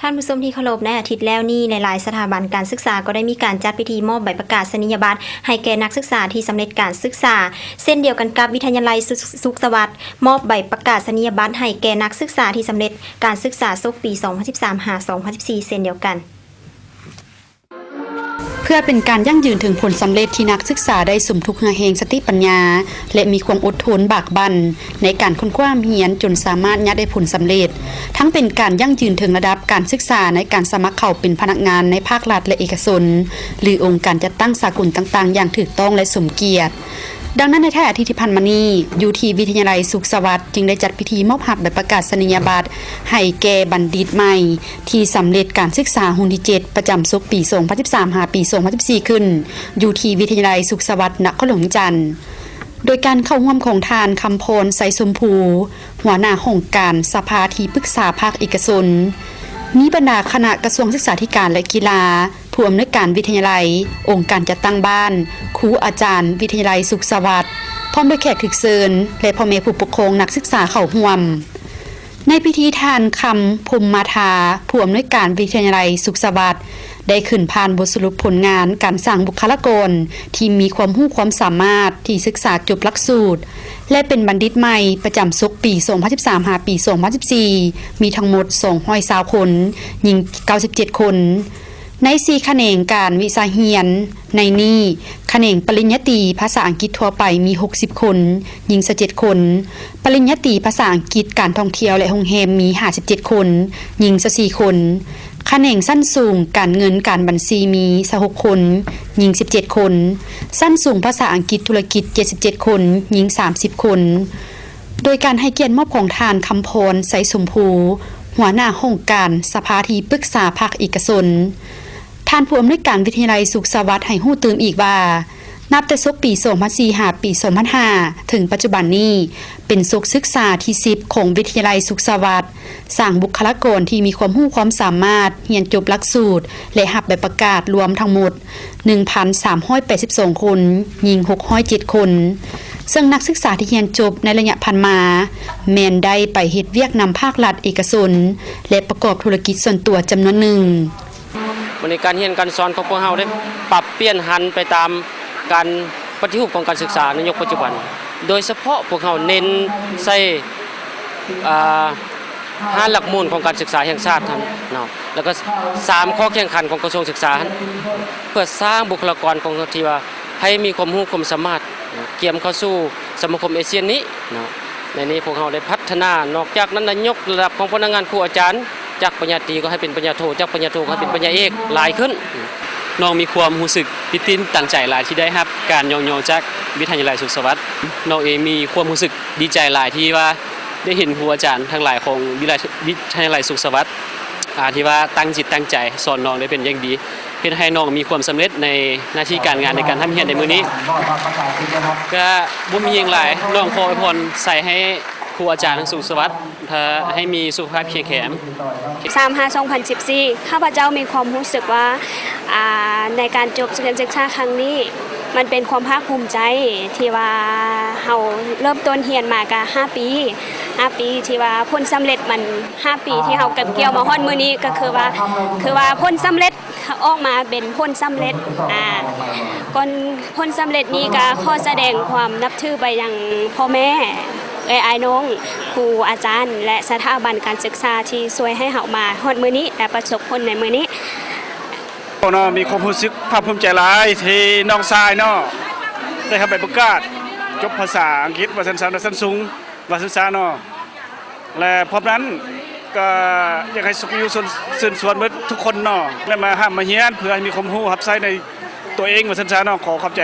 ທ່ານຜູ້ຊົມທີ່ເຄົາລົບ, ໃນອາທິດແລ້ວນີ້ ຫຼາຍໆສະຖາບັນການສຶກສາກໍໄດ້ມີການຈັດພິທີມອບໃບປະກາສະນີຍະບັດໃຫ້ແກ່ນັກສຶກສາທີ່ສຳເລັດການສຶກສາ ເຊັ່ນດຽວກັນກັບວິທະຍາໄລສຸ ສຸກສະຫວັດ ມອບໃບປະກາສະນີຍະບັດໃຫ້ແກ່ນັກສຶກສາທີ່ສຳເລັດການສຶກສາສົກປີສອງພັນສິບສາມ ຫາ ສອງພັນສິບສີ່ ເຊັ່ນດຽວກັນ. ເພື່ອເປັນການຢັ້ງຢືນເຖິງຜົນສຳເລັດທີ່ນັກສຶກສາໄດ້ສົມທົບເຫື່ອແຮງສະຕິປັນຍາ ແລະ ມີຄວາມອົດທົນບາກບັ່ນໃນການຄົ້ນຄວ້າຮ່ຳຮຽນຈົນສາມາດຍາດໄດ້ຜົນສຳເລັດ, ທັງເປັນການຢັ້ງຢືນເຖິງລະດັບການສຶກສາໃນການສະໝັກເຂົ້າເປັນພະນັກງານໃນພາກລັດ ແລະ ເອກະຊົນ ຫຼື ອົງການຈັດຕັ້ງສາກົນຕ່າງໆ ຢ່າງຖືກຕ້ອງ ແລະ ສົມກຽດ. ດັ່ງນັ້ນ, ໃນທ້າຍອາທິດທີ່ຜ່ານມານີ້, ຢູ່ທີ່ວິທະຍາໄລສຸກສະຫວັດ ຈຶ່ງໄດ້ຈັດພິທີມອບຮັບໃບປະກາສະນີຍະບັດໃຫ້ແກ່ບັນດິດໃໝ່ ທີ່ສຳເລັດການສຶກສາຮຸ່ນທີເຈັດ ປະຈຳສົກປີສອງພັນສິບສາມ ຫາ ປີສອງພັນສິບສີ່ ຂຶ້ນ ຢູ່ທີ່ວິທະຍາໄລສຸກສະຫວັດ ນະຄອນຫຼວງວຽງຈັນ, ໂດຍການເຂົ້າຮ່ວມຂອງທ່ານ ຄຳພອນ ໄຊຊົມພູ ຫົວໜ້າຫ້ອງການສະພາທີ່ປຶກສາພາກເອກະຊົນ, ມີບັນດາຄະນະກະຊວງສຶກສາທິການ ແລະ ກິລາ, ຜູ້ອຳນວຍການວິທະຍາໄລ, ອົງການຈັດຕັ້ງບ້ານ, ຄູອາຈານວິທະຍາໄລສຸກສະຫວັດ, ພ້ອມດ້ວຍແຂກຖືກເຊີນ ແລະ ພໍ່ແມ່ຜູ້ປົກຄອງນັກສຶກສາເຂົ້າຮ່ວມ. ໃນພິທີ, ທ່ານ ຄຳ ພົມມາທາ ຜູ້ອຳນວຍການວິທະຍາໄລສຸກສະຫວັດ ໄດ້ຂຶ້ນຜ່ານບົດສະຫຼຸບຜົນງານການສ້າງບຸກຄະລາກອນທີ່ມີຄວາມຮູ້ຄວາມສາມາດທີ່ສຶກສາຈົບຫຼັກສູດ ແລະ ເປັນບັນດິດໃໝ່ປະຈຳສົກປີສອງພັນສິບສາມ ຫາ ປີສອງພັນສິບສີ່ ມີທັງໝົດສອງຮ້ອຍຊາວຄົນ, ຍິງເກົ້າສິບເຈັດຄົນ. ໃນສີ່ຂະແໜງການວິຊາຮຽນ, ໃນນີ້, ຂະແໜງປະລິນຍາຕີພາສາອັງກິດທົ່ວໄປມີຫົກສິບຄົນ, ຍິງຊາວເຈັດຄົນ, ປະລິນຍາຕີພາສາອັງກິດການທ່ອງທ່ຽວ ແລະ ໂຮງແຮມມີຫ້າສິບເຈັດຄົນ, ຍິງຊາວສີ່ຄົນ, ຂະແໜງຊັ້ນສູງການເງິນການບັນຊີມີຊາວຫົກຄົນ, ຍິງສິບເຈັດຄົນ, ຊັ້ນສູງພາສາອັງກິດທຸລະກິດເຈັດສິບເຈັດຄົນ, ຍິງສາມສິບຄົນ. ໂດຍການໃຫ້ກຽດມອບຂອງທ່ານ ຄຳພອນ ໄຊຊົມພູ ຫົວໜ້າຫ້ອງການສະພາທີ່ປຶກສາພາກເອກະຊົນ, ທ່ານຜູ້ອຳນວຍການວິທະຍາໄລສຸກສະຫວັດໃຫ້ຮູ້ຕື່ມອີກວ່າ ນັບແຕ່ສົກປີສອງພັນສີ່ ຫາ ປີສອງພັນຫ້າ ເຖິງປັດຈຸບັນນີ້ ເປັນສົກສຶກສາທີສິບຂອງວິທະຍາໄລສຸກສະຫວັດ, ສ້າງບຸກຄະລາກອນທີ່ມີຄວາມຮູ້ຄວາມສາມາດຮຽນຈົບຫຼັກສູດ ແລະ ຮັບໃບປະກາດລວມທັງໝົດ ໜຶ່ງພັນສາມຮ້ອຍແປດສິບສອງຄົນ, ຍິງຫົກຮ້ອຍເຈັດຄົນ, ເຊິ່ງນັກສຶກສາທີ່ຮຽນຈົບໃນໄລຍະຜ່ານມາ ແມ່ນໄດ້ໄປເຮັດວຽກນຳພາກລັດເອກະຊົນ ແລະ ປະກອບທຸລະກິດສ່ວນຕົວຈຳນວນໜຶ່ງ. ມື້ນີ້ການຮຽນການສອນຂອງພວກເຮົາໄດ້ປັບປ່ຽນຫັນໄປຕາມການປະຕິຮູບຂອງການສຶກສາໃນຍຸກປັດຈຸບັນ, ໂດຍສະເພາະພວກເຮົາເນັ້ນໃສ່ ອ່າ ຫ້າຫຼັກມູນຂອງການສຶກສາແຫ່ງຊາດຫັ້ນເນາະ ແລ້ວກໍສາມຂໍ້ແຂ່ງຂັນຂອງກະຊວງສຶກສາຫັ້ນ ເພື່ອສ້າງບຸກຄະລາກອນຂອງເຮົາທີ່ວ່າໃຫ້ມີຄວາມຮູ້ຄວາມສາມາດ ກຽມເຂົ້າສູ່ສະມາຄົມອາຊຽນນີ້ເນາະ. ໃນນີ້ພວກເຮົາໄດ້ພັດທະນາ, ນອກຈາກນັ້ນລະຍົກລະດັບຂອງພະນັກງານຄູອາຈານ ຈາກປະລິນຍາຕີກໍໃຫ້ເປັນປະລິນຍາໂທ, ຈາກປະລິນຍາໂທກໍໃຫ້ເປັນປະລິນຍາເອກຫຼາຍຂຶ້ນ. ນ້ອງມີຄວາມຮູ້ສຶກຕິດຕີນຕັນໃຈຫຼາຍທີ່ໄດ້ຮັບການຍ້ອງຍໍຈາກວິທະຍາໄລສຸກສະຫວັດ. ນ້ອງເອງມີຄວາມຮູ້ສຶກດີໃຈຫຼາຍທີ່ວ່າໄດ້ເຫັນຄູອາຈານທັງຫຼາຍຂອງວິທະຍາໄລ ວິທະຍາໄລສຸກສະຫວັດ ອ່າ ທີ່ວ່າຕັ້ງຈິດຕັ້ງໃຈສອນນ້ອງໄດ້ເປັນຢ່າງດີ, ເຮັດໃຫ້ນ້ອງມີຄວາມສຳເລັດໃນໜ້າທີ່ການງານໃນການຮ່ຳຮຽນໃນມື້ນີ້. ກະບໍ່ມີຫຍັງຫຼາຍ, ນ້ອງຂໍອວຍພອນໃສ່ໃຫ້ ຄູອາຈານສຸກສະຫວັດ ເພື່ອໃຫ້ມີສຸຂະພາບແຂງແຮງ. ສາມ ຫາ ສອງພັນສິບສີ່ ຂ້າພະເຈົ້າມີຄວາມຮູ້ສຶກວ່າ ອ່າ ໃນການຈົບການສຶກສາຄັ້ງນີ້ ມັນເປັນຄວາມພາກພູມໃຈທີ່ວ່າເຮົາເລີ່ມຕົ້ນຮຽນມາກະຫ້າປີ, ຫ້າປີທີ່ວ່າຜົນສຳເລັດມັນ ຫ້າປີທີ່ເຮົາເກັບກ່ຽວມາຮອດມື້ນີ້ ກໍຄືວ່າ ຄືວ່າຜົນສຳເລັດ ອອກມາເປັນຜົນສຳເລັດ ອ່າ ຜົນ ຜົນສຳເລັດນີ້ກໍຂໍສະແດງຄວາມນັບຖືໄປຍັງພໍ່ແມ່ ເອື້ອຍອ້າຍນ້ອງ ຄູອາຈານ ແລະ ສະຖາບັນການສຶກສາທີ່ຊ່ວຍໃຫ້ເຮົາມາຮອດມື້ນີ້ ແລະ ປະສົບຜົນໃນມື້ນີ້. ເນາະ ມີຄວາມຮູ້ສຶກພາກພູມໃຈຫຼາຍທີ່ນ້ອງຊາຍເນາະ ໄດ້ຮັບໃບປະກາດຈົບພາສາອັງກິດ ວ່າຊັ້ນຊະເນາະ ຊັ້ນສູງ ວ່າຊັ້ນຊະເນາະ. ແລະ ພ້ອມນັ້ນກໍຢາກໃຫ້ສຸກຢູ່ ເຊີນຊວນເບິດທຸກຄົນເນາະ ໄດ້ມາຮ່ຳມາຮຽນ ເພື່ອໃຫ້ມີຄວາມຮູ້ຮັບໃຊ້ໃນຕົວເອງ ວ່າຊັ້ນຊະເນາະ. ຂໍຂອບໃຈ.